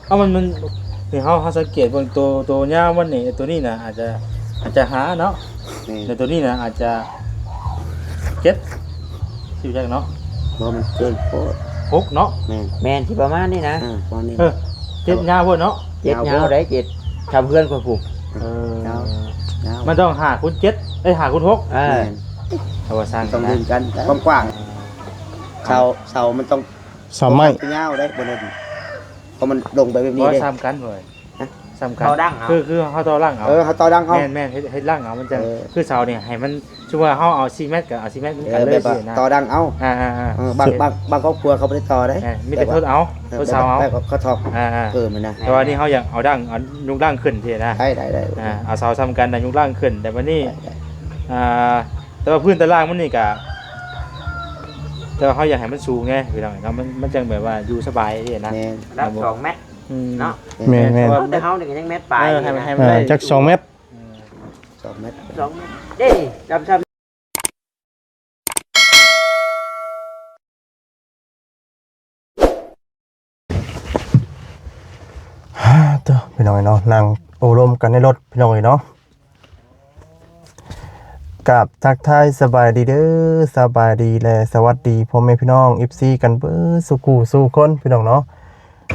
ເອົາ ມັນ ມັນ ນີ້ເຮົາ ເຮົາສັງເກດເບິ່ງໂຕ ໂຕຍາວມັນນີ້ ໂຕນີ້ນະອາດຈະ ອາດຈະຫ້າເນາະ ແມ່ນ ແລ້ວໂຕນີ້ນະອາດຈະເຈັດ ຊິຈັກເນາະ ບໍ່ ມັນເກີນໂພດ ຫົກເນາະ ແມ່ນ ແມ່ນຊິປະມານນີ້ນະ ເອີ ປະມານນີ້ ເອີ ເຈັດຍາວໂພດເນາະ ເຈັດຍາວໂພດ ຍາວໄດ໋ ເຈັດ ທຳເພື່ອນຂ້ອຍພຸ້ນ ເອີ ຍາວ ຍາວ ມັນຕ້ອງຫ້າຄູນເຈັດ ເອີຍ ຫ້າຄູນຫົກ ເອີ ແມ່ນ ເອົາວ່າຊ່າງ ຕ້ອງ ນະ ເລື່ອນກັນ ຄວາມກວ້າງ ເສົາ ເສົາມັນຕ້ອງ ເສົາໄມ້ ຍາວໄດ໋ ບໍ່ແມ່ນ ເພາະມັນລົງໄປແບບນີ້ເດ້ ບໍ່ ສ່ຳກັນເວີຍ ຮະ ສ່ຳກັນ ຕໍ່ດັ້ງເອົາ ຄື ຄືເຮົາຕໍ່ດັ້ງເອົາ ເອີ ເຮົາຕໍ່ດັ້ງເອົາ ແມ່ນໆ ເຮັດ ເຮັດດັ້ງເອົາ ມັນຈັ່ງ ເອີ ຄືເສົານີ້ໃຫ້ມັນ ສົມມຸດວ່າເຮົາເອົາສີ່ແມັດກໍເອົາສີ່ແມັດ ເອີ ກັນເລີຍ ແບບວ່າ ຊີ້ນະ ຕໍ່ດັ້ງເອົາ ອ່າໆໆ ເອີ ບາງ ບາງ ບາງຄອບຄົວເຂົາບໍ່ໄດ້ຕໍ່ໄດ໋ ເອີ ມີແຕ່ທົດເອົາ ແບບວ່າ ທົດເສົາເອົາ ແບບວ່າເຂົາຖອກ ອ່າໆ ເພີ່ມຫັ້ນນະ ແຕ່ວ່ານີ້ເຮົາຢາກເອົາດັ້ງ ເອົາຍົກດັ້ງຂຶ້ນຊີ້ນະ ໄດ້ໆໆ ອ່າ ເອົາເສົາສ່ຳກັນ ແລ້ວຍົກດັ້ງຂຶ້ນ ແຕ່ບາດນີ້ ໄດ້ໆ ອ່າ ແຕ່ວ່າພື້ນຕາລ່າງມັນນີ້ກະ ແຕ່ວ່າເຮົາຢາກໃຫ້ມັນສູງໄງພີ່ນ້ອງເນາະ ມັນ ມັນຈັ່ງແບບວ່າຢູ່ສະບາຍເດ້ນະ ແມ່ນ ລະດັບສອງແມັດ ອືມ ເນາະ ແມ່ນໆ ແຕ່ເຮົານີ້ກໍຍັງແມັດປາຍ ເອີ ໃຫ້ມັນ ໃຫ້ມັນ ເອີ ໄດ້ ຈັກສອງແມັດ ເອີ ສອງແມັດ ສອງແມັດ ເດ້ ດຳຊຳ ໂທ້ ພີ່ນ້ອງເອີຍເນາະ ນັ່ງໂອ້ລົມກັນໃນລົດ ພີ່ນ້ອງເອີຍເນາະ ກາບທັກທາຍສະບາຍດີເດີ ສະບາຍດີ ແລະ ສະຫວັດດີພໍ່ແມ່ພີ່ນ້ອງ ເອັຟຊີ ກັນເບິດສູ່ຄູ່ສູ່ຄົນ ພີ່ນ້ອງເນາະ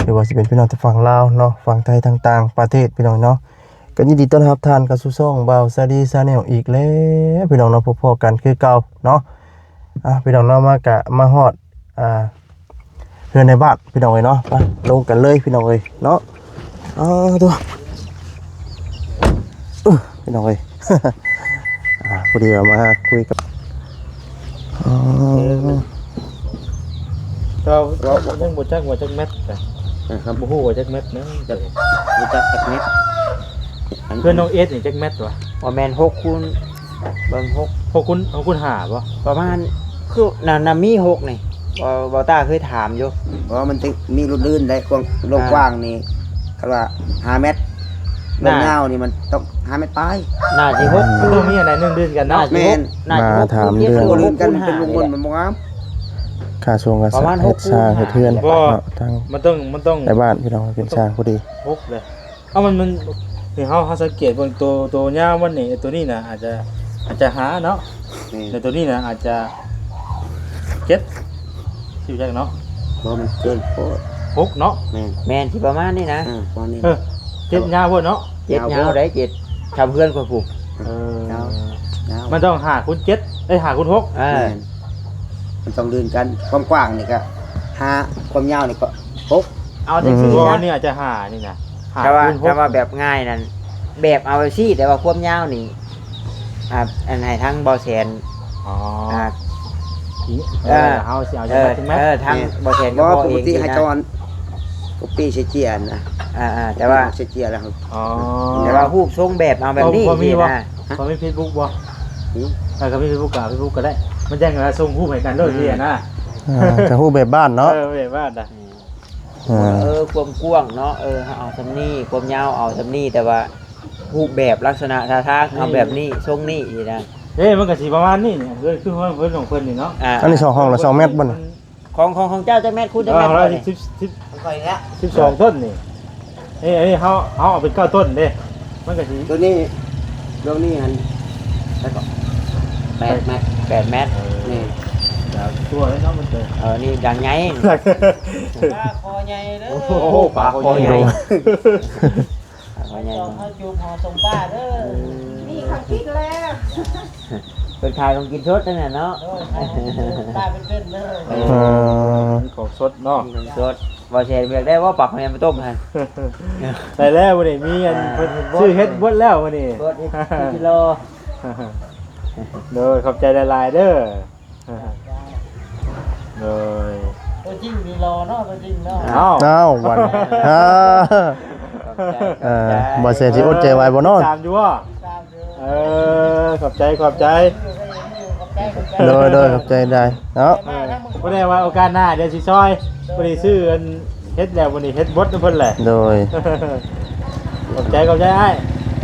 ຫຼືວ່າຊິເປັນພີ່ນ້ອງທາງຝັ່ງລາວເນາະ ຝັ່ງໄທ ທາງຕ່າງປະເທດ ພີ່ນ້ອງເນາະ ກໍຍິນດີຕ້ອນຮັບທ່ານເຂົ້າສູ່ຊ່ອງບ່າວຊາລີ Channel ອີກແລ້ວ ພີ່ນ້ອງເນາະ ພົບພໍ້ກັນຄືເກົ່າເນາະ ອ່າ ພີ່ນ້ອງເນາະ ມາກະມາຮອດ ອ່າ ເຮືອນໃນບ້ານ ພີ່ນ້ອງເອີຍເນາະ ໄປລົງກັນເລີຍ ພີ່ນ້ອງເອີຍເນາະ ເອົາ ໂທ້ ເອີ ພີ່ນ້ອງເອີຍ ອ່າ ພໍດີວ່າມາຄຸຍກັບ ເອີ ເຈົ້າ ເຈົ້າຍັງບໍ່ຈັກວ່າຈັກແມັດ ນະ ບໍ່ຮູ້ວ່າຈັກແມັດນະ ບໍ່ຈັກຈັກແມັດ ເພື່ອນນ້ອງເອສນີ້ຈັກແມັດວະ ບໍ່ແມ່ນ ຫົກຄູນ ເບິ່ງ ຫົກ ຫົກຄູນ ຫົກຄູນຫ້າບໍ່ ປະມານ ຄື ນະ ນະ ມີຫົກນີ້ ບໍ່ ບໍ່ຕ້າເຄີຍຖາມຢູ່ ເພາະວ່າມັນຈະມີລຸ້ນໆໄດ໋ ກວ້າງ ລວງກວ້າງນີ້ ຄັນວ່າຫ້າແມັດ ລວງຍາວນີ້ມັນຕ້ອງຫ້າແມັດປາຍ ໜ້າຊິຫົກ ມັນຕ້ອງມີອັນໃດໜຶ່ງເລື່ອນກັນເນາະ ໜ້າຊິຫົກ ໜ້າຊິຫົກ ມັນເລື່ອນກັນເປັນວົງໆ ມັນບໍ່ງາມ ຄ່າຊ່ວງກະເຮັດສ້າງເຮັດເຮືອນເນາະ ທັງ ມັນຕ້ອງ ມັນຕ້ອງ ໃນບ້ານພີ່ນ້ອອງເປັນຊ່າງພໍດີ ຫົກເລີຍ ເອົາ ມັນ ມັນ ນີ້ເຮົາ ເຮົາສັງເກດເບິ່ງໂຕ ໂຕຍາວມັນນີ້ ໂຕນີ້ນະອາດຈະ ອາດຈະຫ້າເນາະ ແມ່ນ ແລ້ວໂຕນີ້ນະອາດຈະເຈັດ ຊິຈັກເນາະ ບໍ່ ມັນເກີນໂພດ ຫົກເນາະ ແມ່ນ ແມ່ນຊິປະມານນີ້ນະ ເອີ ປະມານນີ້ ເອີ ເຈັດຍາວໂພດເນາະ ເຈັດຍາວໄດ໋ ເຈັດ ທຳເພື່ອນຂ້ອຍພຸ້ນ ເອີ ຍາວ ຍາວ ມັນຕ້ອງຫ້າຄູນເຈັດ ເອີຍ ຫ້າຄູນຫົກ ເອີ ແມ່ນ ມັນຕ້ອງເລື່ອນກັນ ຄວາມກວ້າງນີ້ກະຫ້າ ຄວາມຍາວນີ້ກະຫົກ ເອົາຈັ່ງຊີ້ ອືມ ນະ ອັນນີ້ອາດຈະຫ້ານີ້ນະ ຫ້າ ຖ້າວ່າ ຄູນຫົກ ຖ້າວ່າແບບງ່າຍນັ້ນ ແບບເອົາຈັ່ງຊີ້ ແຕ່ວ່າຄວາມຍາວນີ້ ອ່າ ອັນໃຫ້ທາງບໍ່ແສນ ອໍ ອ່າ ເອີ ເອີ ເຮົາຊິເອົາ ເອີ ຈັ່ງໃດ ເອີ ທາງ ແມ່ນ ບໍ່ແສນກໍບອກເອງ ປົກກະຕິໃຫ້ຈອນ ກັອບປີ້ໃສ່ເຈ້ຍນະ ອ່າໆ ແຕ່ວ່າ ໃສ່ເຈ້ຍແລ້ວ ອໍ ແຕ່ວ່າຮູບຊົງແບບເອົາແບບນີ້ ພໍມີບໍ່ ນະ ພໍມີເຟສບຸກບໍ່ ອືມ ເອີ ກໍມີເຟສບຸກກໍເຟສບຸກກໍໄດ້ ມັນຈັ່ງວ່າສົ່ງຮູບໃຫ້ກັນໂລດ ອືມ ຊີ້ນະ ອ່າ ຈະຮູບແບບບ້ານເນາະ ເອີ ແບບບ້ານນະ ອ່າ ເອີ ຄວາມກວ້າງເນາະ ເອີ ເຮົາເອົາສ່ຳນີ້ ຄວາມຍາວເອົາສ່ຳນີ້ ແຕ່ວ່າຮູບແບບລັກສະນະທ່າທາງ ເອີ ເອົາແບບນີ້ ຊົງນີ້ຊີ້ນະ ເອີ ມັນກໍຊິປະມານນີ້ ເອີ ຄືເຮືອນຂອງເພິ່ນນີ້ເນາະ ອ່າ ອັນນີ້ສອງຫ້ອງລະສອງແມັດບໍ່ນີ້ ຂອງ ຂອງ ຂອງເຈົ້າຈັກແມັດຄູນຈັກແມັດ ເອີ ນີ້ ສິບ ສິບ ຂ້ອຍແລ້ວ ສິບສອງຕົ້ນນີ້ ນີ້ ອັນນີ້ເຮົາ ເຮົາເອົາເປັນເກົ້າຕົ້ນເດ້ ມັນກໍຊິ ຕົວນີ້ ຕົວນີ້ຫັ້ນ ແລ້ວກໍ ແປດແມັດ ແປດແມັດ ເອີ ນີ້ ດາວຕົວເລີຍເນາະ ມັນເປັນ ເອີ ນີ້ດັງໃຫຍ່ ປາຄໍໃຫຍ່ເດີ ໂອ້ໂຫ ປາຄໍໃຫຍ່ ປາຄໍໃຫຍ່ ເຈົ້າເຮົາຈູບຫໍສົ່ງປາເດີ ນີ້ເຂົາກິນແລ້ວ ເພິ່ນຂາຍຂອງກິນສົດນັ້ນແຫຼະເນາະ ໂດຍ ຂາຍຂອງກິນສົດ ປາເປັນໆເດີ ເອີ ຂອງສົດເນາະ ຂອງສົດ ບໍ່ແຊນ ຢາກໄດ້ບໍ່ ປາຄໍໃຫຍ່ມາຕົ້ມຫັ້ນ ໄດ້ແລ້ວມື້ນີ້ ມີອັນ ອ່າ ເພິ່ນຊື້ເຮັດເບິດແລ້ວມື້ນີ້ ເຮັດກິໂລ ໂດຍ ຂອບໃຈຫຼາຍໆເດີ ໂດຍ ຕົວຈິງນີ້ຫຼໍ່ເນາະ ຕົວຈິງເນາະ ອ້າວ ອ້າວ ວັນ ຂອບໃຈ ເອີ ຂອບໃຈ ບໍ່ແຊນຊິອົດໃຈໄຫວບໍ່ເນາະ ຕາມຢູ່ບໍ່ ຕາມຢູ່ ເອີ ຂອບໃຈ ຂອບໃຈ ໂດຍ ໂດຍ ຂອບໃຈຫຼາຍເນາະ ບໍ່ໄດ້ວ່າໂອກາດໜ້າດຽວຊິຊ່ອຍ ບໍ່ໄດ້ຊື້ອັນ ເຮັດແລ້ວມື້ນີ້ເຮັດບົດນຳເພິ່ນແຫຼະ ໂດຍ ຂອບໃຈ ຂອບໃຈອ້າຍ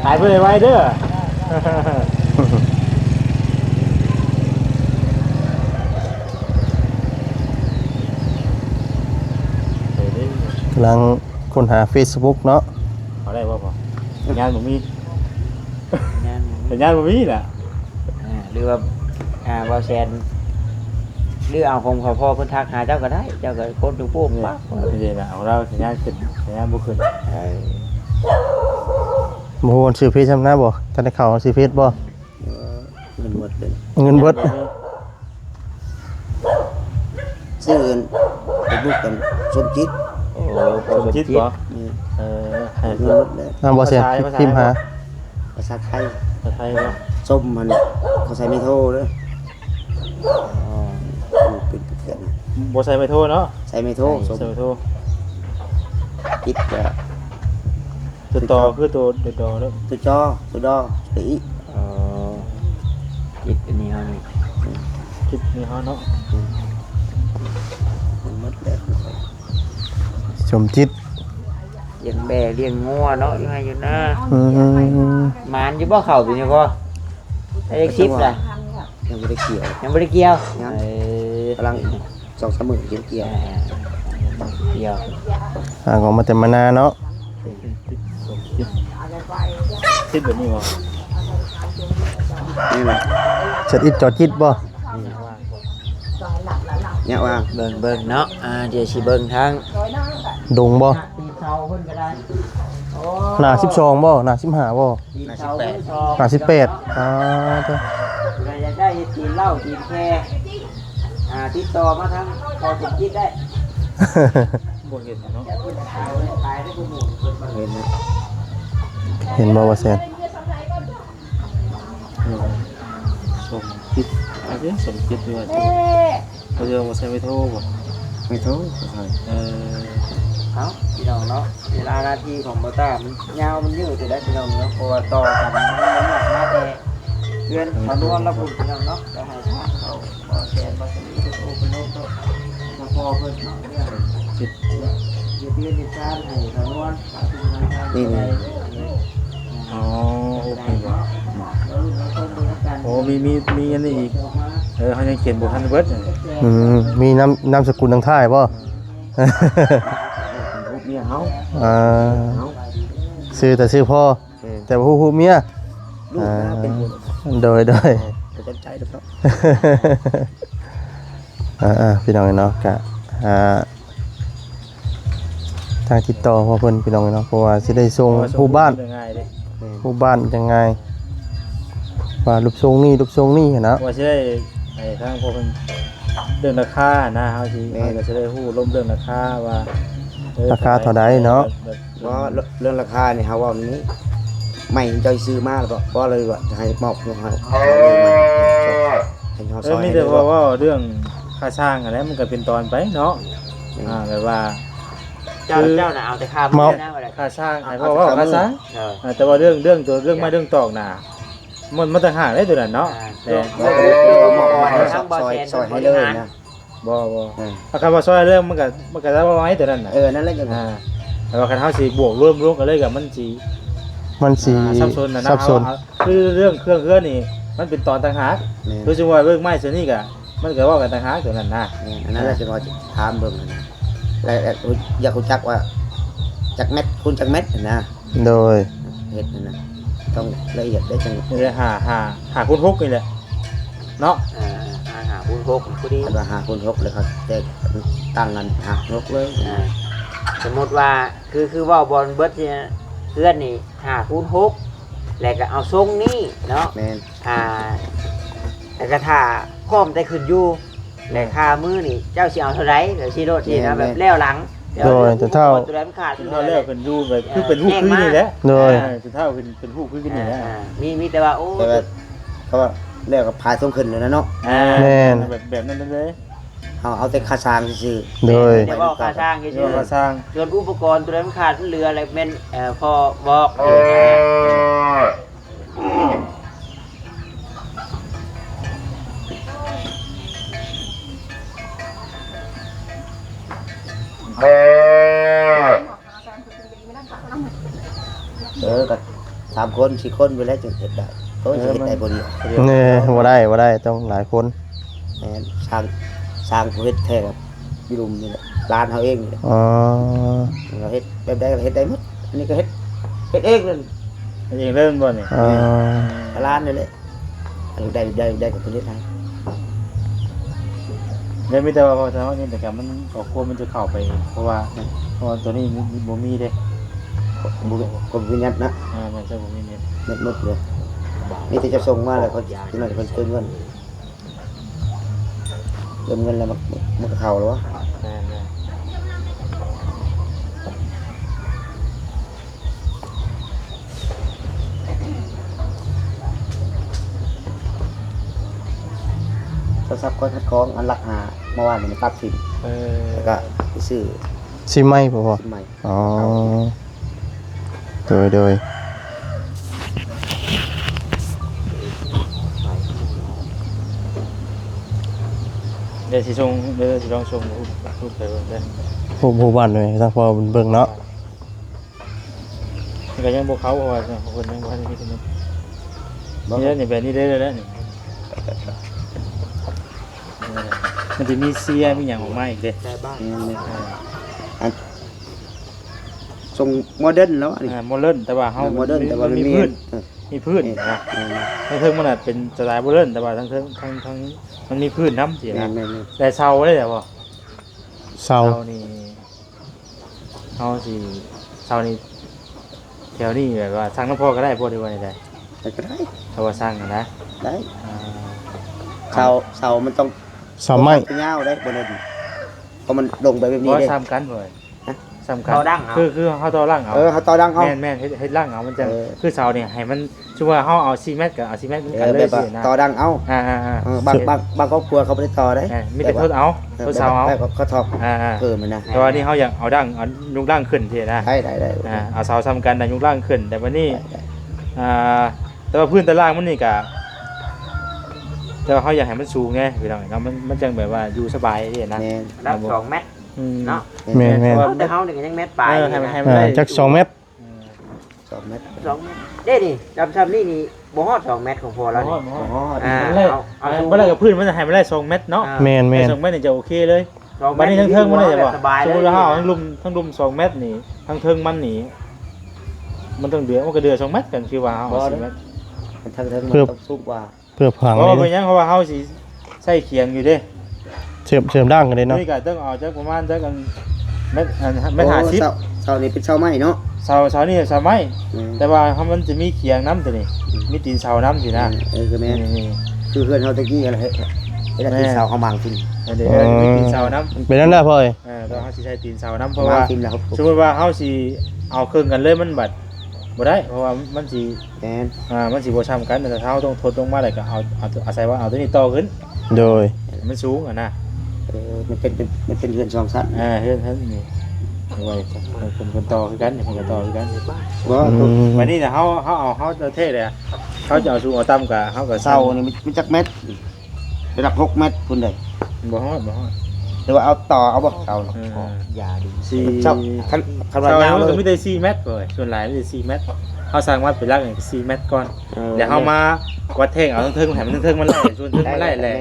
ຂາຍເພິ່ນໄວໆເດີ ກຳລັງ ຄົ້ນຫາເຟສບຸກເນາະ ເອົາໄດ້ບໍ່ພໍ່? ສັນຍານບໍ່ມີ ສັນຍານບໍ່ມີ ສັນຍານບໍ່ມີນະ ອ່າ ຫຼືວ່າ ອ່າ ບ່າວແສນ ຫຼືເອົາຂອງພໍ່ເພິ່ນທັກຫາເຈົ້າກໍໄດ້ ເຈົ້າກໍກົດຢູ່ປຸບ ນີ້ ປັບ ນີ້ນະ ຂອງລາວສັນຍານຂຶ້ນ ສັນຍານບໍ່ຂຶ້ນ ເອີ ບໍ່ຮູ້ວ່າຊື່ເຟສຊຳນະບໍ່ ທັນໄດ້ເຂົ້າຊື່ເຟສບໍ່? ເອີ ເງິນໝົດເລີຍ ເງິນເບິດ ຊື້ເຟສບຸກກັນ ສົມຈິດ ໂອ້ ພໍ່ສົມຈິດ ສົມຈິດບໍ່? ແມ່ນ ເອີ ໃຫ້ ເງິນໝົດເລີຍ ນຳບໍ່ແຊນ ພາສາໄທ ພິມຫາ ພາສາໄທ ພາສາໄທບໍ່? ສົມຫັ້ນ ເຂົາໃສ່ໄມໂທເດີ ອໍ ເປັນເພື່ອນ ບໍ່ໃສ່ໄມໂທເນາະ ໃສ່ໄມໂທ ໃສ່ສົມ ໃສ່ໄມໂທ ຈິດກໍ ຕົວຕໍຄືຕົວ ຕົວດໍເດີ ຕົວຈໍ ຕົວດໍ ຕົວອີ ອໍ ຈິດອັນນີ້ເຮົານີ້ ຈິດນີ້ເຮົາເນາະ ມັນໝົດແລ້ວ ສົມຈິດ ລ້ຽງແບ້ລ້ຽງງົວເນາະ ຢູ່ໄຮ່ຢູ່ນາ ອືມ ໝານຢູ່ບໍ່ເຂົ້າປີນີ້ພໍ່? ໄດ້ຈັກສິບລະ? ຍັງບໍ່ໄດ້ກ່ຽວ ຍັງບໍ່ໄດ້ກ່ຽວ ຍັງ ເອີ ກຳລັງ ສອງສາມມື້ຊິກ່ຽວ ອ່າ ກ່ຽວ ຫາກອອກມາແຕ່ມານາເນາະ ຕິດແບບນີ້ບໍ່? ນີ້ແຫຼະ ເສັດອິດຈອດຈິດບໍ່? ນີ້ວ່າງ ເບິ່ງເບິ່ງເນາະ ອ່າ ດຽວຊິເບິ່ງທາງ ດົງບໍ່? ໜ້າສິບສອງບໍ່? ໜ້າສິບຫ້າບໍ່? ໜ້າສິບແປດ ໜ້າສິບແປດ ອ່າ ເອີ ຜູ້ໃດຢາກໄດ້ເຮັດຕີນເຫຼົ້າຕີນແຄ ອ່າ ຕິດຕໍ່ມາທາງພໍ່ສົມຈິດໄດ້ ບໍ່ເຫັນເນາະ ເຫັນ ເຫັນບໍ່ວ່າແຊນ? ສົມຈິດ ອັນນີ້ສົມຈິດຢູ່ວ່າ ເຂົາເອີ້ນວ່າໃຊ້ໄມໂທບໍ່? ໄມໂທ ເອີ ເອົ້າ ພີ່ນ້ອງເນາະ ເວລານາທີຂອງບ່າວຕ້າມັນຍາວມັນຍືດຢູ່ໄດ໋ພີ່ນ້ອງເນາະ ເພາະວ່າຕໍ່ກັນມັນ ມັນມາແຕ່ເຮືອນເຂົານວນລະພຸ້ນພີ່ນ້ອງເນາະ ກໍໃຫ້ທາງເຂົາ ບໍ່ແຊນບໍ່ສະມີເພິ່ນໂອ້ເພິ່ນລົມເນາະ ຖ້າພໍ່ເພິ່ນເນາະ ເລື່ອງເຮັດເຮືອນເຮັດຊານໃຫ້ເຂົານວນ ນີ້ ນີ້ ອໍ ໂອເຄບໍ່? ໂອ້ ມີ ມີ ມີອັນນີ້ອີກ ເອີ ເຮົາຍັງຂຽນບໍ່ທັນເບິດ ອືມ ມີນາມ ນາມສະກຸນທາງທ້າຍບໍ່? ເປັນຮູບເມຍເຮົາ ອ່າ ເຮົາ ຊື່ແຕ່ຊື່ພໍ່ ແມ່ນ ແຕ່ບໍ່ຮູ້ຮູບເມຍ ລູກນາເປັນ ອ່າ ໂດຍ ໂດຍ ບໍ່ສົນໃຈດອກເນາະ ອ່າໆ ພີ່ນ້ອງເນາະ ກະ ອ່າ ທາງຕິດຕໍ່ພໍ່ເພິ່ນພີ່ນ້ອງເນາະ ເພາະວ່າຊິໄດ້ສົ່ງຮູບບ້ານ ແມ່ນ ຮູບບ້ານຈັ່ງງ່າຍ ວ່າຮູບຊົງນີ້ ຮູບຊົງນີ້ຫັ້ນນະ ວ່າຊິໄດ້ໃຫ້ທາງພໍ່ເພິ່ນເລື່ອງລາຄານະ ເຮົາຊິ ແມ່ນ ເຮົາກໍຊິໄດ້ຮູ້ລົມເລື່ອງລາຄາວ່າ ເອີ ລາຄາເທົ່າໃດເນາະ ແບບ ບໍ່ ເລື່ອງລາຄານີ້ເຮົາເວົ້ານີ້ ໄມ້ເຈົ້າຊິຊື້ມາແລ້ວບໍ່? ບໍ່ ເລີຍວ່າຈະໃຫ້ມອບໃຫ້ເຮົາ ໃຫ້ເຮົາ ເອີ ຊ່ອຍ ມີແຕ່ວ່າເວົ້າເລື່ອງຄ່າສ້າງຫັ້ນແຫຼະ ມັນກໍເປັນຕອນໄປເນາະ ແມ່ນ ອ່າ ແບບວ່າ ເຈົ້າ ຄື ເຈົ້ານະເອົາແຕ່ຄ່າມື້ນະ ຄ່າສ້າງ ໃຫ້ເວົ້າ ເວົ້າຄ່າສ້າງ ເອີ ອ່າ ແຕ່ວ່າເລື່ອງ ເລື່ອງຕົວ ເລື່ອງໄມ້ເລື່ອງຕອກນະ ມັນ ມັນຕ່າງຫາກເດ້ຕົວນັ້ນເນາະ ອ່າ ແຕ່ ເລື່ອງ ເລື່ອງ ເລື່ອງ ຊ່ອຍ ຊ່ອຍໃຫ້ເລີຍນະ ບໍ່ ບໍ່ ເອີ ຖ້າຄຳວ່າຊ່ອຍເລື່ອງມັນກໍ ມັນກໍຈະເວົ້າໄວ້ຕົວນັ້ນນະ ເອີ ນັ້ນແຫຼະ ອ່າ ແຕ່ວ່າຄັນເຮົາຊິບວກລວມ ລວມກັນເລີຍກໍມັນຊິ ມັນຊິ ອ່າ ສັບສົນນະ ສັບສົນ ເຮົາ ຄືເລື່ອງເຄື່ອງເຮືອນນີ້ມັນເປັນຕອນຕ່າງຫາກ ແມ່ນ ຄືສົມມຸດວ່າເລື່ອງໄມ້ສ່ວນນີ້ກໍ ມັນກໍເວົ້າກັນຕ່າງຫາກຕົວນັ້ນນະ ແມ່ນ ອັນນັ້ນແຫຼະ ຈັ່ງວ່າຖາມເບິ່ງຫັ້ນນະ ແລະ ຢາກຮູ້ຈັກວ່າຈັກແມັດຄູນຈັກແມັດຫັ້ນນະ ໂດຍ ເຮັດຫັ້ນນະ ຕ້ອງລະອຽດເດ້ ຈັ່ງ ເອີ ຫ້າ ຫ້າ ຫ້າຄູນຫົກນີ້ແຫຼະເນາະ ເອີ ຫ້າ ຫ້າຄູນຫົກພໍດີ ຄັນວ່າຫ້າຄູນຫົກແລ້ວກໍແຕ່ງຕັ້ງກັນຫ້າຄູນຫົກເລີຍ ອ່າ ສົມມຸດວ່າ ຄື ຄືເວົ້າບ່ອນເບິດທີ່ເຮືອນນີ້ຫ້າຄູນຫົກ ແລ້ວກໍເອົາຊົງນີ້ເນາະ ແມ່ນ ອ່າ ແລ້ວກໍຖ້າພ້ອມແຕ່ຂຶ້ນຢູ່ ແລະ ຄ່າມື້ນີ້ເຈົ້າຊິເອົາເທົ່າໃດ ແບບຊີ້ໂລດຊີ້ນະ ແມ່ນໆ ແບບແລ້ວຫຼັງ ໂດຍ ແຕ່ເຖົ້າ ຕົວໃດມັນຂາດ ເຖົ້າແລ້ວຂຶ້ນຢູ່ແບບຄືເປັນຮູບຄືນີ້ແຫຼະ ໂດຍ ເອີ ເຖົ້າຂຶ້ນເປັນຮູບຄືນີ້ແຫຼະ ອ່າ ມີ ມີແຕ່ວ່າ ໂອ້ ແຕ່ວ່າ ເຂົາວ່າແລ້ວກໍພາສົ່ງຂຶ້ນແລ້ວນະເນາະ ອ່າ ແມ່ນ ແບບ ແບບນັ້ນເລີຍ ເຮົາເອົາແຕ່ຄ່າສ້າງຊື່ໆ ໂດຍ ແຕ່ເວົ້າຄ່າສ້າງຊື່ໆ ເວົ້າຄ່າສ້າງ ສ່ວນອຸປະກອນຕົວໃດມັນຂາດມັນເຫຼືອແລ້ວແມ່ນ ເອີ ພໍ່ບອກ ເອີ ກໍສາມຄົນສີ່ຄົນໄປແລ້ວຈຶ່ງເຮັດໄດ້ ໂຕຈະເຮັດໄດ້ຜູ້ດຽວ ເອີ ບໍ່ໄດ້ ບໍ່ໄດ້ ຕ້ອງຫຼາຍຄົນ ແມ່ນ ສ້າງ ສ້າງຜູ້ເຮັດແທ້ກໍຢູ່ລຸ່ມນີ້ແຫຼະ ຫຼານເຮົາເອງນີ້ແຫຼະ ອໍ ເຮົາເຮັດ ບໃດກໍເຮັດໄດ້ໝົດ. ອັນນີ້ກໍເຮັດ ເຮັດເອງເລີຍ ເຮັດເອງເລີຍແມ່ນບໍ່ນີ້? ເອີ ຕະຫຼານນີ້ແຫຼະ ໄດ້ ໄດ້ ໄດ້ກໍເຮັດໃຫ້. ແລ້ວມີແຕ່ວ່າ ເພາະວ່າເຮົານີ້ແຕ່ກໍມັນ ຄອບຄົວມັນຈະເຂົ້າໄປ ເພາະວ່າ ເພາະວ່າຕົວນີ້ບໍ່ມີເດ້ ບໍ່ ກໍບໍ່ມີເນັດນະ. ເອີ ແມ່ນ ບໍ່ມີເນັດ ເນັດໝົດເລີຍ. ມີແຕ່ຈະສົ່ງມາແລ້ວ ເຂົາ ຈັ່ງນັ້ນເພິ່ນເຕີມເງິນ ເຕີມເງິນແລ້ວມັນ ມັນກໍເຂົ້າແລ້ວວະ. ແມ່ນໆ ໂທລະສັບຂ້ອຍຂັດຂອງ ອັນຫຼັກຫ້າ ເມື່ອວານນີ້ມັນຕັດຖິ້ມ. ເອີ ແລ້ວກໍໄປຊື້ ຊິມໃໝ່ບໍ່ພໍ່? ຊິມໃໝ່. ອໍ ໂດຍ ໂດຍ. ດຽວຊິສົ່ງ ດຽວຊິລອງສົ່ງຮູບ ຮູບໄປເບິ່ງເດີ. ຮູບ ຮູບບ້ານໄວ້ທາງພໍ່ເພິ່ນເບິ່ງເນາະ. ມັນກໍຍັງບໍ່ເຂົ້າ ເພາະວ່າເພິ່ນຍັງບໍ່ທັນມີກຳນົດ. ບໍ່ ນີ້ແຫຼະ ນີ້ແບບນີ້ເດ້ແຫຼະນີ້ ມັນຈະມີເຊຍມີຫຍັງອອກມາອີກເດ້. ແມ່ນໆ ອ່າ ອັນ ຊົງໂມເດີນແລ້ວອັນນີ້ ອ່າ ໂມເດີນ ແຕ່ວ່າເຮົາ ໂມເດີນ ແຕ່ວ່າມັນມີ ມີພື້ນ ເອີ ມີພື້ນ ເອີ ນະ. ເອີ ທາງເທິງມັນນະເປັນສະໄຕໂມເດີນ ແຕ່ວ່າທາງເທິງ ທາງ ທາງ ມັນມີພື້ນນຳຊີ້ນະ. ແມ່ນໆໆ ແຕ່ເສົາເດ້ບໍ່? ເສົາ ເສົານີ້ ເຮົາຊິ ເສົານີ້ ແຖວນີ້ແບບວ່າສັ່ງນຳພໍ່ກໍໄດ້ບໍ່ ຫຼືວ່າໃດ? ໄດ້ ກໍໄດ້ ຖ້າວ່າສັ່ງນະ ໄດ້. ອ່າ ເສົາ ເສົາມັນຕ້ອງ ເສົາໄມ້ ຍາວໄດ້ ບໍ່ໄດ້ ເພາະມັນລົງໄປແບບນີ້ເດ້. ບໍ່ ສ່ຳກັນເວີຍ ຮະ? ສ່ຳກັນ ຕໍ່ດັງເອົາ ຄື ຄືເຮົາຕໍ່ດັງເອົາ. ເອີ ເຮົາຕໍ່ດັງເອົາ. ແມ່ນໆ ເຮັດ ເຮັດດັງເອົາ ມັນຈັ່ງ ເອີ ຄືເສົານີ້ໃຫ້ມັນ ສົມມຸດວ່າເຮົາເອົາສີ່ແມັດກໍເອົາສີ່ແມັດນຳກັນເລີຍຊີ້ນະ ເອີ ແບບວ່າຕໍ່ດັງເອົາ. ອ່າໆໆ ເອີ ບາງ ບາງ ບາງຄອບຄົວເຂົາບໍ່ໄດ້ຕໍ່ເດ້. ແມ່ນ ມີແຕ່ທົດເອົາ ເອີ ທົດເສົາເອົາ ແບບ ແບບເຂົາຖອກ ອ່າໆ ເພີ່ມນະ. ແຕ່ວ່ານີ້ເຮົາຢາກເອົາດັງ ເອົາຍົກດັງຂຶ້ນຊີ້ນະ. ໄດ້ໆໆ ອ່າ ເອົາເສົາສ່ຳກັນ ແລ້ວຍົກດັງຂຶ້ນ. ແຕ່ບັດນີ້ ໄດ້ໆ ອ່າ ແຕ່ວ່າພື້ນຕາລ່າງມັນນີ້ກະ ແຕ່ວ່າເຮົາຢາກໃຫ້ມັນສູງແດ່ພີ່ນ້ອງເນາະ ມັນ ມັນຈັ່ງແບບວ່າຢູ່ສະບາຍຊີ້ນະ. ແມ່ນ ລະດັບສອງແມັດ ອືມ ເນາະ. ແມ່ນໆ ແຕ່ເຮົານີ້ກໍຍັງແມັດປາຍ ເອີ ໃຫ້ມັນ ໃຫ້ມັນ ເອີ ໄດ້ ຈັກສອງແມັດ ສອງແມັດ ສອງແມັດ ເດ້ນີ້ ດຳຊ່ຳນີ້ນີ້ບໍ່ຮອດສອງແມັດຂອງພໍ່ລາວນີ້. ບໍ່ຮອດ ບໍ່ຮອດ ອ່າ ເອົາ ເອົາ ເອົາ ບໍ່ໄດ້ ກັບພື້ນມັນໃຫ້ມັນໄດ້ສອງແມັດເນາະ. ແມ່ນໆ ໃຫ້ສອງແມັດນີ້ຈະໂອເຄເລີຍ. ສອງແມັດ ບັດນີ້ທາງເທິງມັນໄດ້ບໍ່? ສົມມຸດວ່າເຮົາເອົາທາງລຸ່ມ ທາງລຸ່ມສອງແມັດນີ້ ທາງເທິງມັນນີ້ ມັນຕ້ອງເດືອ ມັນກໍເດືອສອງແມັດກັນ ຄືວ່າເຮົາເອົາສີ່ແມັດ ທາງເທິງມັນຕ້ອງສູງກວ່າ. ເພື່ອຜັງ ເພາະວ່າເປັນຫຍັງ ເພາະວ່າເຮົາຊິໃສ່ຄຽງຢູ່ເດ້ ເຊື່ອມ ເຊື່ອມດ້າງກັນເດ້ເນາະ. ນີ້ກໍຕ້ອງເອົາຈັກປະມານຈັກອັນ ແມັດ ອັນ ແມັດຫ້າສິບ. ໂອ້ ເສົາ ເສົານີ້ເປັນເສົາໄມ້ເນາະ. ເສົາ ເສົານີ້ເປັນເສົາໄມ້ ແຕ່ວ່າເຮົາ ມັນຈະມີຄຽງນຳຕົວນີ້ ອືມ ມີຕີນເສົານຳຊີ້ນະ. ເອີ ກໍແມ່ນ ນີ້ໆ ຄືເຮືອນເຮົາແຕ່ກີ້ຫັ້ນແຫຼະ ເຮັດ ເຮັດ ແມ່ນ ຕີນເສົາເຮົາໝາງຖິ້ມ. ເອີ ມີຕີນເສົານຳ ເປັນນັ້ນແຫຼະພໍ່ເອີຍ. ເອີ ແຕ່ວ່າເຮົາຊິໃສ່ຕີນເສົານຳ ເພາະວ່າ ໝາງຖິ້ມແລ້ວ ສົມມຸດວ່າເຮົາຊິເອົາເຄິ່ງກັນເລີຍ ມັນບັດບໍ່ໄດ້ ເພາະວ່າມັນຊິ ແມ່ນ ອ່າ ມັນຊິບໍ່ຊ່ຳກັນ ແຕ່ເຮົາຕ້ອງທົດລົງມາ ແລ້ວກໍເອົາ ເອົາ ອາໄສວ່າເອົາຕົວນີ້ຕໍ່ຂຶ້ນ. ໂດຍ ມັນສູງຫັ້ນນະ. ເອີ ມັນເປັນ ເປັນ ມັນເປັນເຮືອນສອງຊັ້ນ. ອ່າ ເຮືອນ ເຮືອນນີ້ ເອົາໄວ້ເພິ່ນ ເພິ່ນຕໍ່ຄືກັນ ເພິ່ນກໍຕໍ່ຄືກັນ. ບໍ່ ອືມ ບັດນີ້ນະ ເຮົາ ເຮົາເອົາ ເຮົາແທ້ແຫຼະ ເຮົາຈະເອົາສູງເອົາຕ່ຳກໍ ເຮົາກໍ ເສົານີ້ມັນ ມັນຈັກແມັດ? ໄດ້ຫຼັກຫົກແມັດພຸ້ນເດ້. ບໍ່ຮອດ ບໍ່ຮອດ ແຕ່ວ່າເອົາຕໍ່ເອົາບໍ່? ເອົາ ເອີ ຢ່າດີ ສີ່ ຄັນ ຄັນວ່າຍາວເລີຍ ມັນມີແຕ່ສີ່ແມັດເວີຍ ສ່ວນຫຼາຍມີແຕ່ສີ່ແມັດ. ເຮົາສ້າງວັດເປັນຫຼັກນີ້ສີ່ແມັດກ່ອນ ເອີ ແລ້ວເຮົາມາວັດແທ່ງເອົາເທິງໆ ໃຫ້ມັນເທິງໆມັນໄລ່ ສ່ວນເທິງມັນໄລ່ແຫຼະ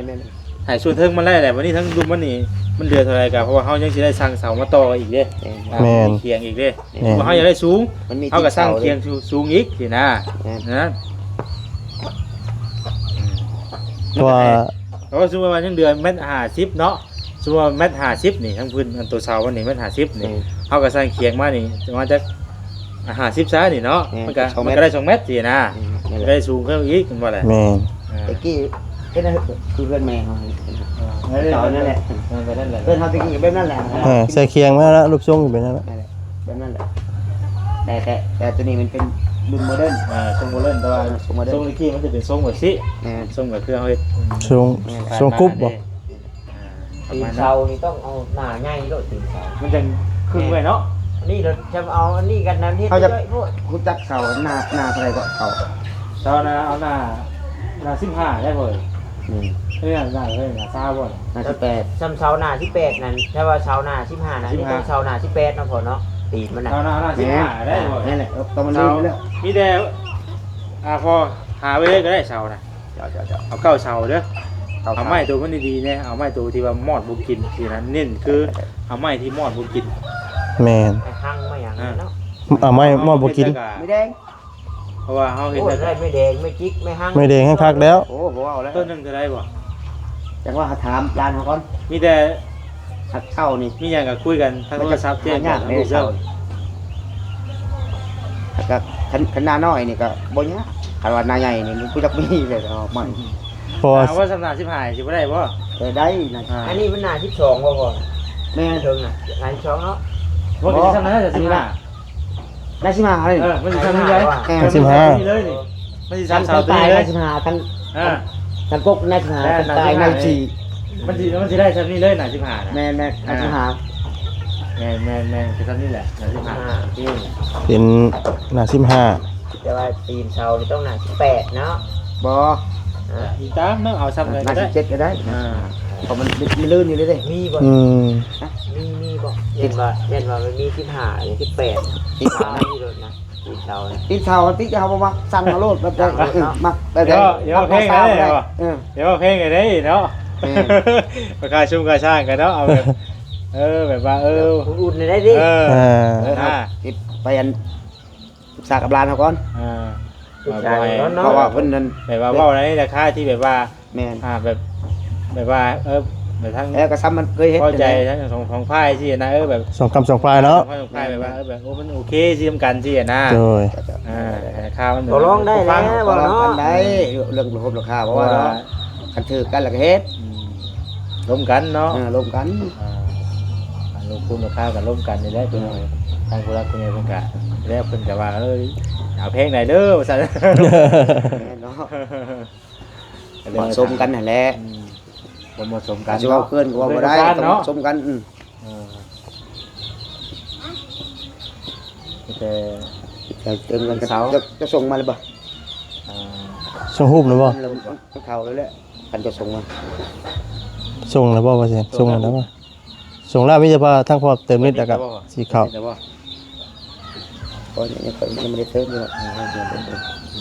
ໃຫ້ສ່ວນເທິງມັນໄລ່ແຫຼະ. ບັດນີ້ທາງລຸ່ມມັນນີ້ ມັນເຫຼືອເທົ່າໃດກໍ ເພາະວ່າເຮົາຍັງຊິໄດ້ສ້າງເສົາມາຕໍ່ອີກເດ້ ແມ່ນ ມີຄຽງອີກເດ້. ແມ່ນ ເຮົາຢາກໄດ້ສູງ ເຮົາກໍສ້າງຄຽງສູງອີກຊີ້ນະ ນະ. ເພາະວ່າ ເພາະວ່າສົມມຸດວ່າຍັງເຫຼືອແມັດຫ້າສິບເນາະ ສົມມຸດວ່າແມັດຫ້າສິບນີ້ ທາງພື້ນ ອັນໂຕເສົາມັນນີ້ແມັດຫ້າສິບນີ້ ເຮົາກໍສ້າງຄຽງມານີ້ ປະມານຈັກຫ້າສິບຊະນີ້ເນາະ ມັນກໍ ມັນກໍໄດ້ສອງແມັດຊີ້ນະ ກໍໄດ້ສູງຂຶ້ນອີກ ແມ່ນບໍ່ລະ? ແມ່ນ ແຕ່ກີ້ເຮັດໃຫ້ຄືເຮືອນແມ່ເຮົາ ເອີ ຕອນນັ້ນແຫຼະ ເອີ ເຮືອນເຮົາແຕ່ກີ້ກໍແບບນັ້ນແຫຼະ ເອີ ໃສ່ຄຽງມາແລ້ວ ຮູບຊົງເປັນນັ້ນແຫຼະ ແບບນັ້ນແຫຼະ. ແຕ່ ແຕ່ ແຕ່ຕົວນີ້ມັນເປັນລຸ້ນໂມເດີນ ເອີ ຊົງໂມເດີນ ແຕ່ວ່າ ເອີ ຊົງໂມເດີນ ຊົງຕະກີ້ມັນຈະເປັນຊົງແບບຊີ້ ແມ່ນ ຊົງແບບຄືເຮົາເຮັດ ຊົງ ແມ່ນ ຊົງກຸບບໍ່? ອ່າ ຕີນເສົານີ້ຕ້ອງເອົາໜ້າໃຫຍ່ໂລດ ຕີນເສົາ ມັນຈັ່ງຄຶງໄວ້ເນາະ. ອັນນີ້ລະຈະເອົາອັນນີ້ກັນນັ້ນເຮັດ ເຮົາຈະ ນ້ອຍໂພດ. ຮູ້ຈັກເສົາໜ້າ ໜ້າເທົ່າໃດກໍເສົາ? ເສົາໜ້າ ເອົາໜ້າ ໜ້າສິບຫ້າໄດ້ບໍ່? ອືມ ເອີ ໜ້າເທົ່າໃດ ໜ້າຊາວບໍ່? ໜ້າສິບແປດ ສ່ຳເສົາໜ້າສິບແປດນັ້ນ ຖ້າວ່າເສົາໜ້າສິບຫ້ານັ້ນ ນີ້ຕ້ອງເສົາໜ້າສິບແປດເນາະພໍ່ເນາະ ຕີນມັນນະ ເສົາໜ້າ ໜ້າສິບຫ້າໄດ້ບໍ່? ແມ່ນແຫຼະ ຕ້ອງມັນເລີຍ ມີແຕ່ ອ່າ ພໍຫາໄວ້ເລີຍກໍໄດ້ເສົານະ. ເຈົ້າ ເຈົ້າ ເຈົ້າ ເອົາເກົ້າເສົາເດີ ເກົ້າເສົາ ເອົາໄມ້ໂຕມັນດີໆແດ່ ເອົາໄມ້ໂຕທີ່ວ່າມອດບໍ່ກິນຊີ້ນະ ເນັ້ນຄືເອົາໄມ້ທີ່ມອດບໍ່ກິນ. ແມ່ນ ໄມ້ຮັງໄມ້ຫຍັ ອ່າ ເອົາໄມ້ມອດບໍ່ກິນ ໄມ້ແດງ ເພາະວ່າເຮົາເຫັນ ໂອ້ ແລ້ວ ໄດ້ໄມ້ແດງ ໄມ້ຈິກ ໄມ້ຮັງ ໄມ້ແດງແຮງຄັກແລ້ວ ໂອ້ ບໍ່ເວົ້າແລ້ວ ຕົ້ນໜຶ່ງເທົ່າໃດບໍ່? ຈັ່ງວ່າຖາມຫຼານເຮົາກ່ອນ ມີແຕ່ ຄັນເຊົ່ານີ້ ມີຫຍັງກໍຄຸຍກັນທາງໂທລະສັບແຈ້ງກັນ ຫາຍາກເດ້ ເຈົ້າ ແລ້ວກໍຄັນ ຄັນນານ້ອຍນີ້ກໍບໍ່ຍາກ ຄັນວ່ານາໃຫຍ່ນີ້ມັນບໍ່ຈັກມີເລີຍ ອອກມາ ເພາະວ່າ ຖ້າວ່າສຳນາສິບຫ້າ ຊິບໍ່ໄດ້ບໍ່? ເອີ ໄດ້ນະ ອ່າ ອັນນີ້ມັນໜ້າສິບສອງບໍ່ພໍ? ແມ່ນ ເຖິງນະ ໜ້າສິບສອງເນາະ ບໍ່ ກໍຊິສຳນາສິບຫ້າ ໜ້າສິບຫ້າເລີຍ ເອີ ມັນຊິສຳນີ້ເລີຍ ໜ້າສິບຫ້າ ເອີ ມັນຊິສຳນີ້ເລີຍນີ້ ມັນຊິສຳເສົາຕົວນີ້ເລີຍ ໜ້າສິບຫ້າ ທັງ ອ່າ ທັງກົກໜ້າສິບຫ້າ ແມ່ນ ທັງປາຍໜ້າສິບສີ່ ໜ້າສິບຫ້າ ມັນຊິ ມັນຊິໄດ້ສ່ຳນີ້ເລີຍ ໜ້າສິບຫ້ານະ ແມ່ນໆ ອ່າ ໜ້າສິບຫ້າ ແມ່ນໆໆ ຄືສ່ຳນີ້ແຫຼະ ໜ້າສິບຫ້າ ອ່າ ໂອເຄ ເປັນໜ້າສິບຫ້າ ແຕ່ວ່າຕີນເສົານີ້ຕ້ອງໜ້າສິບແປດເນາະ ບໍ່ ອ່າ ອີງຕາມເນາະ ເອົາສ່ຳໃດກໍໄດ້ ໜ້າສິບເຈັດກໍໄດ້ ອ່າ ເພາະມັນ ມັນລື່ນຢູ່ເດ້ ມີບໍ່? ອືມ ຮະ? ມີ ມີບໍ່? ແມ່ນວ່າ ແມ່ນວ່າມັນມີສິບຫ້າ ສິບແປດ ຕິດເສົາ ມີໂລດນະ ຕີນເສົາ ຕີນເສົາຕິ ເຮົາບໍ່ມັກ ສັ່ງເອົາໂລດ ແບບໃດ ເອີ ມັກແບບໃດ ຢາກເອົາເພງໃດ ເອີ ຢາກເອົາເພງໃດເນາະ ແມ່ນ ປະການຊຸມການສ້າງກັນເນາະ ເອົາແບບ ເອີ ແບບວ່າ ເອີ ອຸ່ນໆ ໄດ້ຕິ ເອີ ເອີ ເອີ ເຮົາ ອ່າ ເກັບໄປອັນ ປຶກສາກັບຫຼານເຮົາກ່ອນ ອ່າ ປຶກສາກັນເນາະ ເພາະວ່າເພິ່ນນັ້ນ ແບບວ່າເວົ້າໃນລາຄາທີ່ແບບວ່າ ແມ່ນ ອ່າ ແບບ ແບບວ່າ ເອີ ແບບທັງ ເອີ ກໍຊ້ຳມັນເຄີຍເຮັດ ພໍໃຈທັງສອງ ສອງຝ່າຍຊີ້ນະ ເອີ ແບບ ສອງກຳສອງຝ່າຍເນາະ ສອງຝ່າຍ ແບບວ່າ ເອີ ແບບ ໂອ້ ມັນໂອເຄຊີ້ນຳກັນຊີ້ນະ ໂດຍ ອ່າ ລາຄາມັນ ຕໍ່ລອງໄດ້ແລ້ວ ຕໍ່ລອງກັນໄດ້ ເລື່ອງລາຄາ ເພາະວ່າ ເພາະວ່າ ຄັນຖືກກັນແລ້ວກໍເຮັດ ອືມ ລົມກັນເນາະ ເອີ ລົມກັນ ອ່າ ລົງທຶນລາຄາກັນລົມກັນນີ້ແຫຼະ ເອີ ພີ່ນ້ອງ ທາງຜູ້ຫຼັກຜູ້ໃຫຍ່ເພິ່ນກະ ແລ້ວເພິ່ນກະວ່າ ເອີ ເອົາແພງໃດເດີ ວ່າຊັ້ນ ແມ່ນເນາະ ເໝາະສົມກັນຫັ້ນແຫຼະ ອືມ ບໍ່ເໝາະສົມກັນ ຊິເວົ້າເກີນກໍເວົ້າບໍ່ໄດ້ ເນາະ ເໝາະສົມກັນ ອືມ ເອີ ແຕ່ ແຕ່ເຕີມກັນ ເສົາ ຈະ ຈະສົ່ງມາແລ້ວບໍ່? ອ່າ ສົ່ງຮູບແລ້ວບໍ່? ເຂົາແລ້ວແຫຼະ ຄັນຈະສົ່ງມາ ສົ່ງແລ້ວບໍ່ວ່າຊັ້ນ ສົ່ງແລ້ວບໍ່? ສົ່ງແລ້ວ ມີແຕ່ວ່າທາງພໍ່ເຕີມນິດ ແລ້ວກໍຊິເຂົ້າ ເຕີມນິດແລ້ວບໍ່? ໂອ້ຍ ຍັງ ຍັງບໍ່ໄດ້ເຕີມຢູ່ດອກ